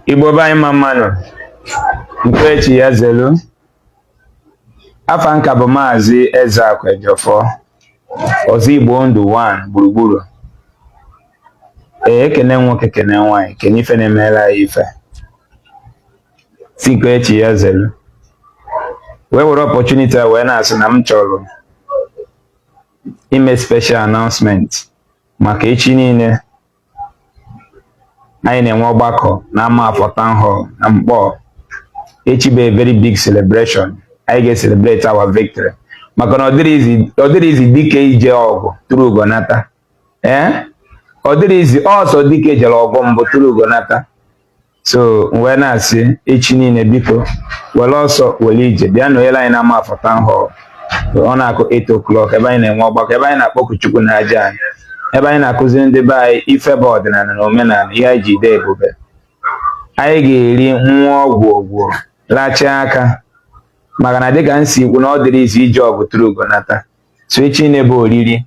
Igbo be anyị, mma mma nụ. Nke echi ya zelu. Afa nka bụ Maazị Ezeakụ Ejiofor, Ọzọ Igbo Ndụ 1 gburugburu. Ee, ekene nwoke, kene nwaanyị, kene ife na-emere anyị ife si nke echi ya zelu. Wee were opportunity a wee na-asị na m chọrọ ime special announcement maka echi niile anyị na-enwe ọgbakọ na Amafọ Town Hall na Mkpọ. Echi bụ a very big celebration. Anyị ga-celebrate our victory, maka na ọ dịrị izi dike ije ọgụ tụrụ ugo nata. Ee, ọ dịrị izi ọsọ dike jere ọgụ mbụ tụrụ ugo nata. So wee na-asị, echi niile, biko were ọsọ were ije bịa nọnyere anyị na Amafọ Town Hall. Ọ na-akụ 8 o'clock, ebe anyị na-enwe ọgbakọ, ebe anyị na-akpọku Chukwu na aja anyị, ebe anyị na-akụziri ndị be anyị ife bụ ọdịnala na omenala, ihe anyị ji dee ebube. Anyị ga-eri nwa ọgwụ ogwuo lachaa aka, maka na dịka m si ikwu na ọ dịrị izu ije ọgụ tụrụ ugo nata. So echi niile bụ oriri,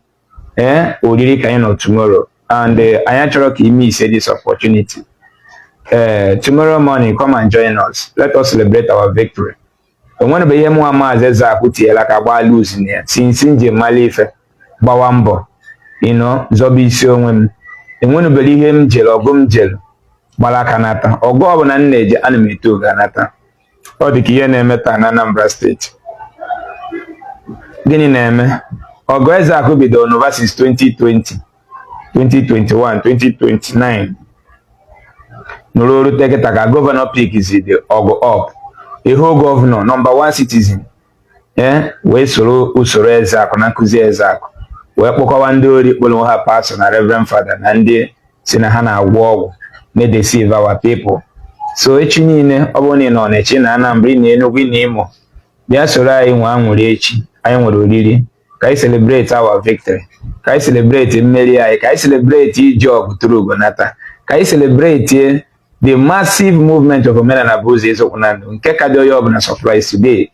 ee, oriri ka anyị nọ tomorrow, and anyị achọrọ ka ime ise this opportunity. Tomorrow morning, come and join us. Let us celebrate our victory. O nwerebe ihe mụnwa Maazị Ezeakụ tinyela ka gbaa lose na ya since njem mala ife gbawa mbọ ịnọ zọba isi onwe m. Enwenubere ihe m jere ọgụ, m jere gbara aka nata. Ọgụ ọbụla m na-eje, ana m eto oge anata. Ọ dị ka ihe na-eme taa na Anambra Steeti. Gịnị na-eme? Ọgụ Ezeakụ bidoro n'ụba since 2020, 2021, 2029, nụrụ oru kịta ka governor pickzidi ọgụ up. Ihu governor, number one citizen, ee, wee soro usoro Ezeakụ na nkụzi Ezeakụ, wee kpọkọwa ndị ori kpọrọ ha pastor na reverend father na ndị si na ha na-agwọ ọgwụ na-deceive our people. So echi niile, ọ bụrụ na ị nọ n'echi na Anambra, ị na Enugu, ị na Imo, bịa soro anyị nwee aṅụrị. Echi anyị nwere oriri ka anyị celebrate our victory, ka anyị celebrate mmeri anyị, ka anyị celebrate iji ọgụ tụrụ ugo nata, ka anyị celebrate the massive movement of Omenala Bụ Ụzọ Eziokwu na Ndụ, nke ka dị onye ọbụla surprise today,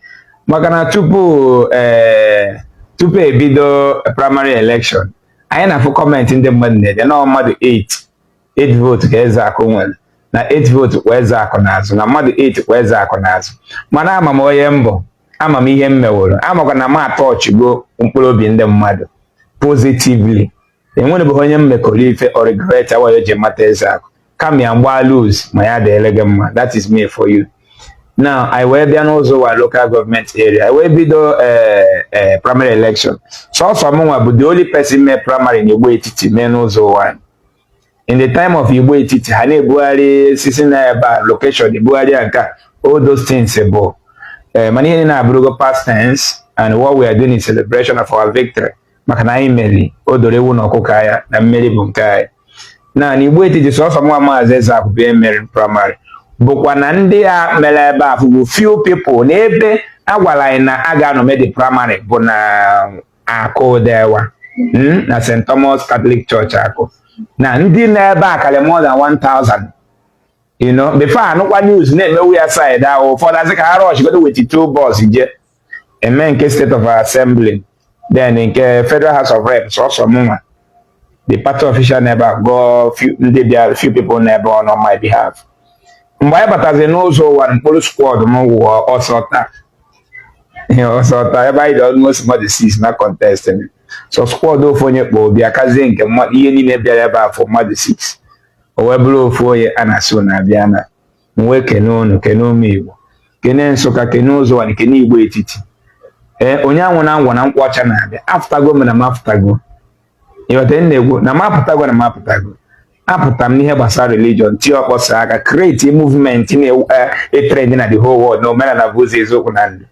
maka na tupu ebido primary election, anyị na-afụ comment ndị mmadụ na-ede na mmadụ 8 8 vote ka Ezeakụ nwere, na 8 vote kwa Ezeakụ n'azụ, na mmadụ 8 kwa Ezeakụ n'azụ. Mana ama m onye mbụ, ama m ihe m meworo, amakwa na m atọchigo mkpụrụ obi ndị mmadụ positively. Enwerebeghị onye m mekọrọ ife or regret awayo ji mata Ezeakụ, kama ya mgbaa lose ma ya dịrị gị mma. That is me for you. Now, anyị wee bịa n'ụzọ wa local government area, anyị wee bido primary election. Sọsọ mụnwa bụ the only person mee primary n'Igbo Etiti, mee n'ụzọ ụwa. In the time of Igbo Etiti, ha na-ebugharị sisi na ebe a location, ebugharị ya nke a, all those things bụ mana ihe niile abụrụgo past tense, and what we are doing is celebration of our victory, maka na anyị meri. O doro ewu na ọkụkọ anya na mmeri bụ nke anyị. Na n'Igbo Etiti, sọsọ nwa Maazị Ezeakụ bụ emeri primary, bụkwa na ndị a mere ebe a bụ few people. Na ebe a gwara anyị na a ga-anọ mee the primary bụ na Akụdewa, na St. Thomas Catholic Church Akụ, na ndị nọ ebe a karịrị more than 1000. Before anụkwa news na-emewu ya side ahụ, ụfọdụ asị ka ha rush godo with two bus je eme nke State of Assembly, then nke Federal House of Rep. Sọsọ mụnwa, the party official n'ebe a, gụọ few ndị bịa, few people n'ebe on my behalf. Mgbe anyị bataziri n'ụzọ ụwa, mkpụrụ squad m wụọ ọsọ taa, ihe ọsọ taa ebe anyị dị almost mmadụ six na contest. So squad ofu onye kpọ obi akazie nke mmadụ, ihe niile bịara ebe a fụ mmadụ six, o wee bụrụ ofu onye a na-asị unu abịa na m wee kene unu, kene ụmụ Igbo, kene Nsụka, kene ụzọ, kene Igbo Etiti. Ee, onye anwụ na ngwa na nkwụ ọcha na-abịa. Afụtago m na m afụtago. Ịghọta m na-ekwu na m apụtago, na m apụtago. Apụta m n'ihe gbasara religion, tie ọkpọsa aka, create movement na-etrend na the whole world na Omenala Bụ Ụzọ Eziokwu na Ndụ.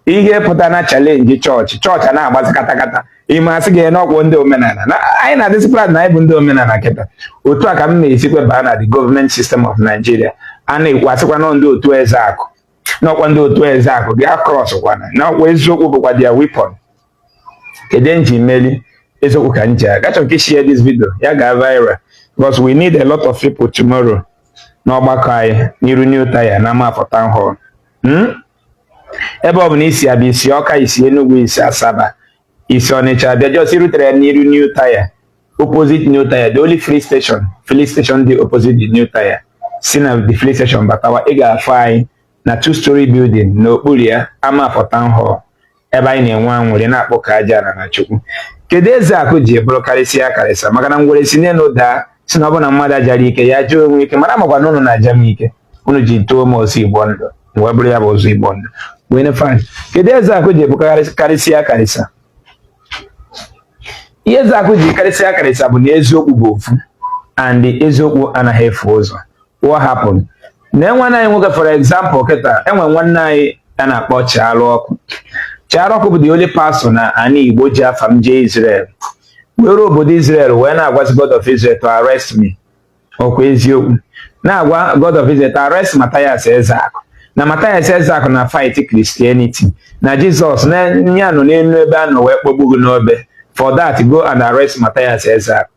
Ihe pụta na challenge chọọchị, chọọchị a na-agbazi katakata. Ime asị gị n'ọkwụ ndị omenala na anyị na-adịsị proud na anyị bụ ndị omenala kịta. Otu a ka m na-esikwe baa na the government system of Nigeria. A na-ekwu asịkwa nọ ndị otu Ezeakụ, n'ọkwa ndị otu Ezeakụ bịa cross kwana n'ọkwa eziokwu bụkwa their weapon. Kedu nji meli eziokwu ka nji aga? Achọrọ ka share this video ya gaa viral, because we need a lot of people tomorrow n'ọgbakọ anyị n'iru New Tire na Amafọ Town Hall. Ebe ọ bụ na isi abịa, isi Ọka, isi Enugu, isi Asaba, isi Ọnịcha abịa, just rutere ya n'iru New Tire, opposite New Tire, the only free station, filling station dị opposite the New Tire. Si na the filling station batawa, ị ga-afụ anyị na two story building. N'okpuru ya, Amafọ Town Hall, ebe anyị na-enwe anwụrị na-akpọ ka aja ala na Chukwu. Kedu Ezeakụ ji bụrụ karịsịa karịsịa? Maka na ngwere si n'elu daa, si na ọ bụ na mmadụ ajara ike ya jụọ onwe ike, mara makwa na unu na-aja m ike, unu ji too m ọzọ Igbo ndụ wee bụrụ ya bụ ọzọ Igbo ndụ wee fine. Kedu Ezeakụ ji bụ karịsịa karịsịa? Ihe Ezeakụ ji karịsịa karịsịa bụ na eziokwu bụ ofu, and eziokwu anaghị efu ụzọ. What happened na nwanne anyị nwoke, for example, kịta enwe nwanne anyị a na-akpọ Chialụ Ọkụ. Chialụ Ọkụ bụ the only pastor na ana Igbo ji afa m jee Israel, were obodo Israel wee na-agwazi God of Israel to arrest me. Ọkwa eziokwu, na-agwa God of Israel to arrest Matthias Ezeakụ, na Matthias Ezeakụ na fight Christianity, na Jizọs na ya nọ n'elu ebe a nọ wee kpọgbu gị n'obe. For that, go and arrest Matthias Ezeakụ.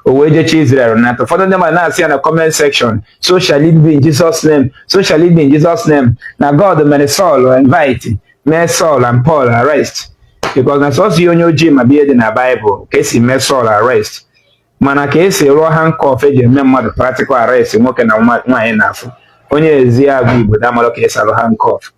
O wee jechi Israel nata. Ụfọdụ ndị mmadụ na-asị ya na comment section, "So shall it be in Jesus' name, so shall it be in Jesus' name." Na God mere Saul invite, mee Saul and Paul arrest, because na sọsọ ihe onye ojii ma bie dị na Bible ka esi mee Saul arrest, mana ka esi rụọ handcuff eji eme mmadụ practical arrest, nwoke na nwaanyị na-afụ. Onye ezi agụ Igbo na amalụ ka esi arụ handcuff,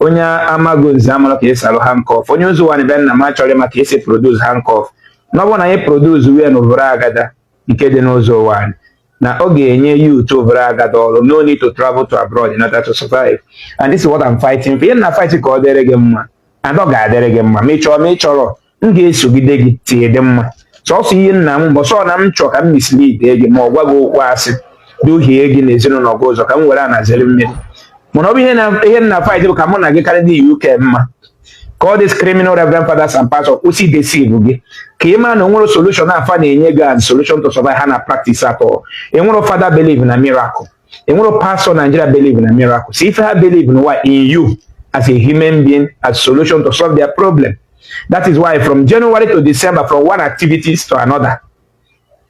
onye amago nze amalụ ka esi arụ handcuff, onye ụzọ nwanị be nna m achọrọ ịma ka esi produce handcuff. Na ọ bụrụ na anyị produce wee n'ovoro agada nke dị n'ụzọ ụwa anyị, na ọ ga-enye youth ovoro agada ọrụ, no need to travel to abroad in order to survive. And this is what I'm fighting for. Ihe na fight ka ọ dịrị gị mma, and ọ ga-adịrị gị mma. Ma ị chọrọ, ma ị chọrọ, m ga-esogide gị tie dị mma. Sọsọ ihe nna m mbọ sọ na m chọ ka m mislead gị, ma ọ gwa gị okwu asị, duhie gị na ezinụlọ gị ụzọ, ka m were anazere mmiri. Mana ọ bụ ihe na ihe nna fight bụ ka mụ na gị karịa ndị UK mma, ka all these criminal reverend fathers and pastors kwụsị deceive gị, ka ị mara na onwere solution afa na-enye gị as solution to survive ha na practice at all. Enwere father believe na miracle, enwere pastor Nigeria believe na miracle. Si ife ha believe na in you as a human being as solution to solve their problem. That is why from January to December, from one activities to another,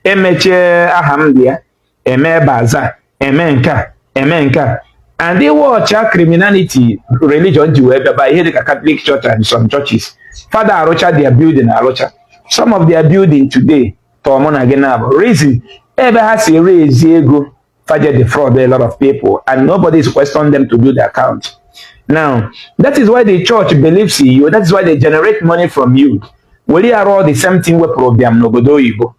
emechie aha m dị ya, eme bazaar, eme nke a, eme nke a. And they watch criminality religion ji wee bịaba ihe dịka Catholic Church and some churches. Father arụcha their building, arụcha some of their building today, tọọ mụ na gị na-abụ reason ebe ha si raise ego faje defraud a lot of people, and nobody is questioning them to do the account. Now, that is why the church believes in you. That is why they generate money from you. Were ya rụọ the same thing wepụrụ ụbịam n'obodo oyibo,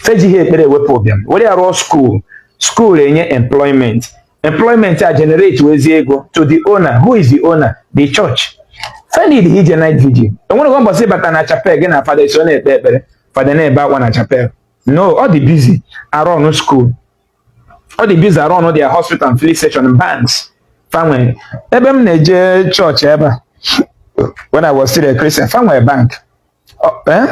fejighị ekpere ewepụ ụbịam. Were ya rụọ school, school enye employment, employment a generate wezi ego to the owner. Who is the owner? The church. Fenid ije night vigil, enwere ụbọchị bata na chapel gị na fada eso na-ekpe ekpere, fada na-ebe akwa na chapel? No, ọ dị busy arụ ọnụ school, ọ dị busy arụ ọnụ their hospital and filling station, banks fanwe. Ebe m na-eje chọọchị ebe a, when I was still a Christian, fanwe bank. Eh?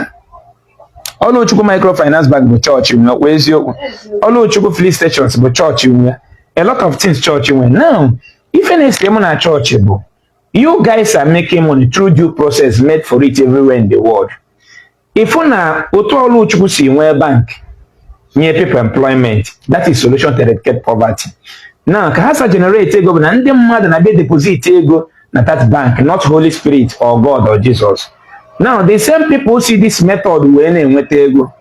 Ọlụchukwu Microfinance Bank bụ chọọchị nwe, ọkwa eziokwu? Ọlụchukwu filling stations bụ chọọchị nwe. A lot of things chọọchị nwe. Now, ife na-ese mụ na chọọchị bụ you guys are making money through due process made for it everywhere in the world. Ịfụ na otu Ọlụchukwu si nwee bank nye people employment, that is solution to eradicate poverty. Now, ka ha sa generate ego bụ na ndị mmadụ na-abịa deposit ego na that bank, not Holy Spirit or God or Jesus. Now, the same people see this method wee na-enweta ego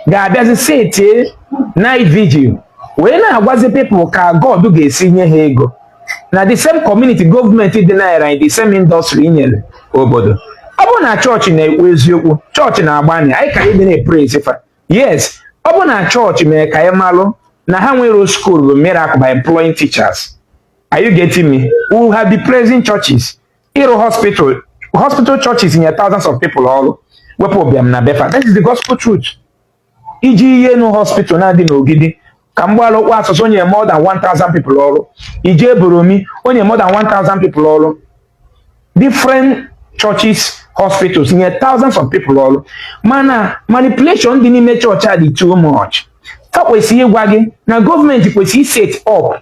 ga-abịazi setie night vigil wee na-agwazi people ka God ga-esi nye ha ego na the same community. Gọọmenti dị naira in the same industry nyere obodo. Ọ bụrụ na chọọchị na-ekwu eziokwu, chọọchị na-agbani anyị ka ịdị na-epraise fa. Yes, ọ bụrụ na chọọchị mere ka anyị malụ na ha nwere school bụ miracle by employing teachers, are you getting me? We will have been praising churches. Ịrụ hospital, hospital churches nye thousands of people ọrụ, wepụ ụbịam na befa. That is the gospel truth. Iji ihe nu hospital na-adị n'Ogidi ka mgbalụ okwu asụsụ onye more than 1000 people ọrụ, ije Boromi onye more than 1000 people ọrụ. Different churches hospitals nye thousands of people ọrụ, mana manipulation dị n'ime chọọchị a dị too much. Fa kwesịrị ịgwa gị na gọọmenti kwesịrị set up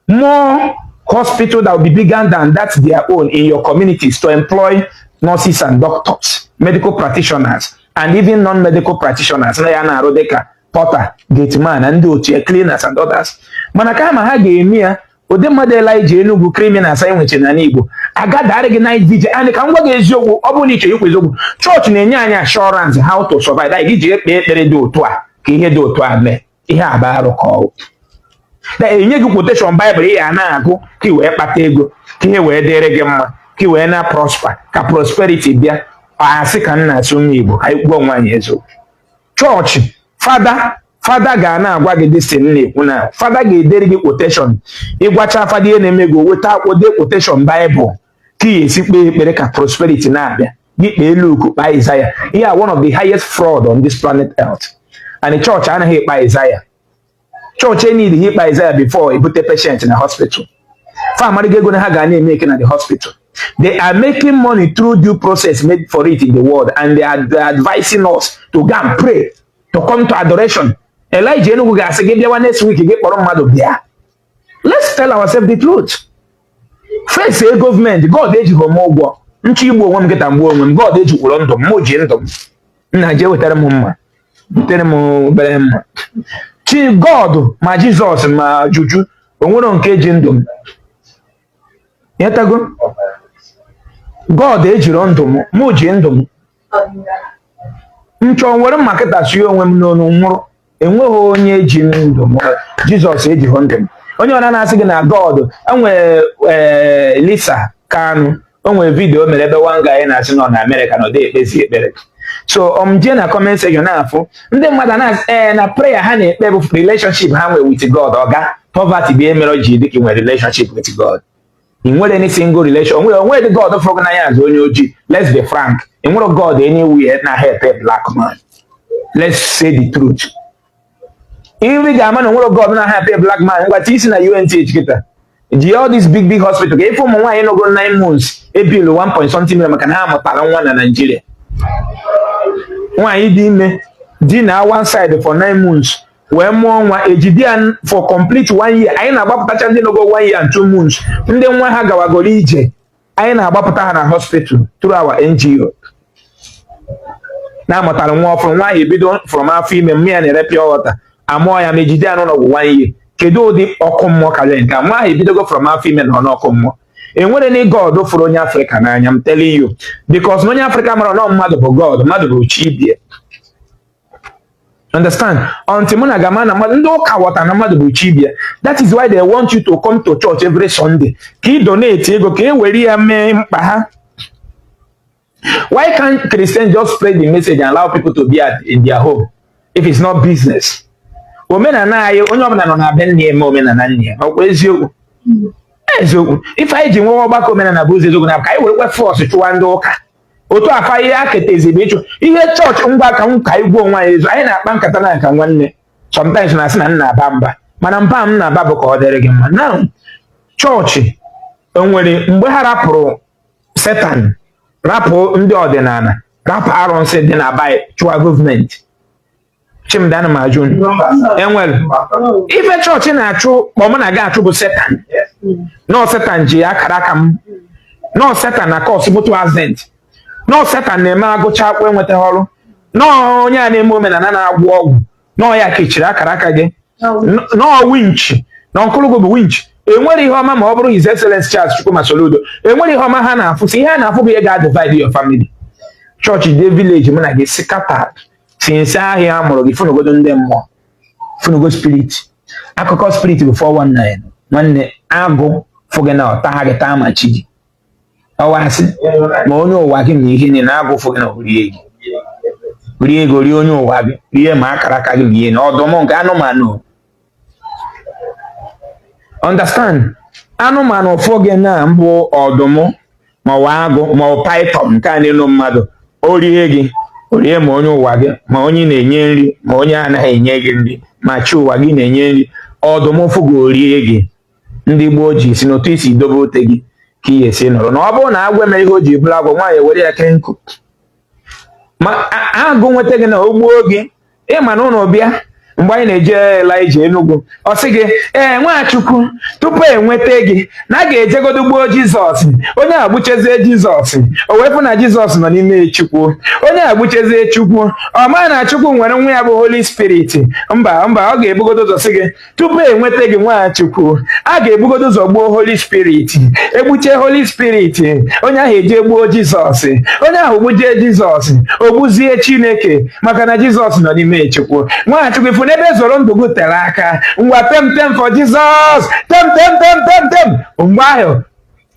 more hospital that will be bigger than that their own in your communities to employ nurses and doctors, medical practitioners, and even non-medical practitioners na ya na-arụ dịka porter, gateman na ndị otu ya, cleaners and others. Mana kama ha ga-eme ya, ụdị mmadụ Elijah Enugu, criminals anyị nwechara n'ala Igbo agadarị gị night vigil. And ka m gwa gị eziokwu, ọ bụrụ na ị chọrọ ikwu eziokwu, chọọchị na-enye anyị assurance how to survive. Like iji ekpe ekpere dị otu a ka ihe dị otu a mee, ihe a bụ arụ ka ọ Na-enye gị quotation Bible ị ya na-agụ ka ị wee kpata ego, ka ihe wee dịrị gị mma, ka ị wee na prosper, ka prosperity bịa. Asị ka m na-asị ụmụ Igbo, ka anyị kwuo onwe anyị eziokwu. Chọọchị, fada ga na-agwa gị this thing na-ekwu na fada ga-edere gị quotation. Ịgwacha fada ihe na-eme gị, o weta akwụkwọ, dee quotation Bible ka ị esi kpee ekpere ka prosperity na-abịa. Gị kpee Luke, kpaa Isaiah. Ihe a, one of the highest fraud on this planet Earth. And the church anaghị ekpe Isaiah. Chọọchị need ikpe Isaiah before ebute patient na hospital. Fa amarigo ego na ha ga na-eme eke na the hospital. They are making money through due process made for it in the world, and they are advising us to go and pray, to come to adoration. Elijah Enugu ga-asị gị bịawa next week, gị kpọrọ mmadụ bịa. Let's tell ourselves the truth. Face a gọọmenti. God ejighị m ụgwọ nchọ igbu onwe m nkịta mgbu onwe m. God ejikwuru ndụ m, mụ ji ndụ m. Nna, jee wetara m mma, butere m obere mma. Chi God ma Jizọs ma juju onwero nke ji ndụ m. Nyetago God ejiri ndụ m, mụ ji ndụ m. Nchọ nwere mma kịta sie onwe m n'onu nwụrụ. Enweghị onye ji ndụ m. Jizọs ejighị ndụ m. Onye ọna na-asị gị na God enwere, ee, Lisa Kanu, o nwere video mere ebe one guy na-asị nọ na Amerịka na ọ dịghị ekpezi ekpere. So jee na comment section na-afụ ndị mmadụ na ee na prayer ha na-ekpe bụ relationship ha nwere with God. Ọga, poverty bụ ihe mere o ji dị ka ị nwere relationship with God. Ị nwere any single relation onwe onwe dị God fụrụ gị n'anya as onye ojii. Let's be frank, ị nwere God anywhere na help a black man. Let's say the truth. Iri ga-ama na onwere God na help a black man. Ngwa, isi na UNTH kịta ji all this big big hospital ka ife ụmụ nwaanyị nọgoro 9 months ebilu 1 point something million maka na ha mụtara nwa na Nigeria. Nwaanyị dị ime di na one side for 9 months wee mụọ nwa, ejide ya for complete one year. Anyị na-agbapụtacha ndị nọgo one year and 2 months, ndị nwa ha gawagoro ije. Anyị na-agbapụta ha na hospital through our NGO. Na-amụtara nwa ọfụrụ, nwa ahụ ebido from afọ ime mmiri ya na-ere pure water, amụọ ya ma ejide ya n'ụlọọgwụ one year. Kedu ụdị ọkụ mmụọ karịrị nke a? Nwa ahụ ebidogo from afọ ime na ọkụ mmụọ. Enwere na God fụrụ onye Afrịka n'anya, m telling you, because na onye Afrịka mara na mmadụ bụ God, mmadụ bụ chi ibie. Understand? Until mụ na gama na mmadụ, ndị ụka ghọta na mmadụ bụ chi ibie. That is why they want you to come to church every Sunday ka ị donate ego ka e were ya mee mkpa ha. Why can't Christians just spread the message and allow people to be in their home if it's not business? Omenala anyị, onye ọbụla nọ na be nna ya eme omenala nna ya. Ọkwa eziokwu? Eziokwu. Ife anyị ji nwewe ọgbakọ omenala bụ ụzọ eziokwu na ka anyị werekwa force chụwa ndị ụka otu afa ihe a ketezi bụ ịchụ ihe chọọchị. Ngwa, ka m ka anyị gwuo onwe anyị ezu. Anyị na-akpa nkata na nka nwanne. Sometimes na-asị na m na-aba mba, mana mba m na-aba bụ ka ọ dịrị gị mma. Now, chọọchị o nwere mgbe ha rapụrụ Setan, rapụ ndị ọdịnala, rapụ arụsị dị na bai, chụwa gọọmenti? Chimdi, ana m ajụ unu. Enwere ife chọọchị na-achụ kpọm na ga achụ bụ Setan. Nọọ Setan ji akara aka m, nọọ Setan na cause moto accident, nọọ Setan na-eme agụcha akwụkwọ enwetaghị ọrụ, nọọ onye a na-eme omenala na-agwọ ọgwụ, nọọ ya kechiri akara aka gị, nọọ winch na ọnkụlụgụ bụ winch. Enwere ihe ọma ma ọ bụrụ His Excellence Charles Chukwuma Soludo. Enwere ihe ọma ha na-afụ. Si ihe a na-afụ bụ ihe ga-divide your family. Chọọchị dị village mụ na gị sikata sinsi ahịa a mụrụ gị, funugodo ndị mmụọ, funugo spirit. Akụkọ spirit bụ 419. Nwanne, agụ fụ gị na ọta gị taa ma chi gị ọwa asị ma onye ụwa gị ma ihe niile. Agụ fụ gị na rie gị, rie ego, rie onye ụwa gị, rie ma akara aka gị ma ihe na ọdụm nke anụmanụ. Understand? Anụmanụ fụ gị na mbụ, ọdụm ma ọ bụ agụ ma ọ bụ python nke a na-enu mmadụ, o rie gị, o rie ma onye ụwa gị, ma onye na-enye nri, ma onye anaghị enye gị nri, ma chi ụwa gị na-enye nri. Ọdụm fụ gị, o rie gị. Ndị gboo ji si n'otu isi dobe ote gị ka ị esi nọrọ na ọ bụrụ na agwọ emere ihe o ji bụrụ agwọ, nwaanyị were ya kee nkụ ma agụ nweta gị na o gbuo gị. Ịma na ụlọ bịa mgbe anyị na-eje Elija Enugwu, ọ sị gị, ee, Nwachukwu, tupu enweta gị na a ga-ejegodo gbuo Jizọs. Onye a gbuchezie Jizọs, o wee fụ na Jizọs nọ n'ime Chukwu. Onye a gbuchezie Chukwu, ọ maa na Chukwu nwere nwa ya bụ Holy Spirit. Mba, mba, ọ ga-ebugodo ụzọ sị gị, tupu enweta gị, Nwachukwu, a ga-ebugodo ụzọ gbuo Holy Spirit. Egbuche Holy Spirit, onye ahụ eje gbuo Jizọs. Onye ahụ gbujie Jizọs, o gbuzie Chineke, maka na Jizọs nọ n'ime Chukwu. Nwachukwu, ifu N'ebe zọrọ ndụ gị tere aka. Ngwa, tem tem for Jesus, tem tem tem tem tem. Mgbe ahụ,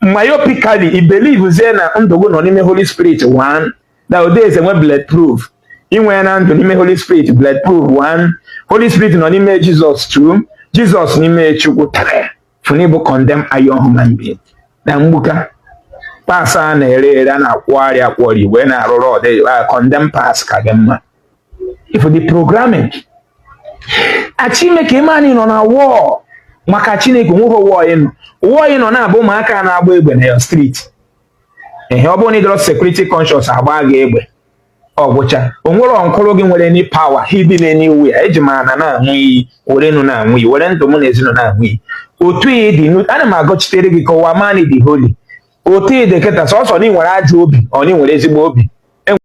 myopically, i believe zie na ndụ gị nọ n'ime Holy Spirit. One na Odeze nwe bulletproof inwe na ndụ n'ime Holy Spirit, bulletproof one, Holy Spirit nọ n'ime Jizọs two, Jizọs n'ime Chukwu three. Funi bụ condemn iron human being na mgbuka parts a na-ere ere, a na-akwụgharị akwụgharị wee na-arụrụ ọdị condemn parts ka gị mma. If the programming a Chineke ime anyị nọ na war maka Chineke, nweghị war ị nọ, war ị nọ na-abụ ụmụaka na-agba egbe na your street. Ehe, ọ bụrụ na ị dọrọ security conscious, agba gị egbe, ọgwụcha. O nwere nkụrụ gị nwere any power hidden anywhere. Eji m ana na-aṅụ iyi, were nụ na-aṅụ iyi, were ndụ m na ezinụlọ na-aṅụ iyi. Otu ị dị, ana m agọchitere gị ka ụwa maa dị holy. Otu ị dị kịta, sọsọ na ị nwere ajọ obi, ọ na ị nwere ezigbo obi.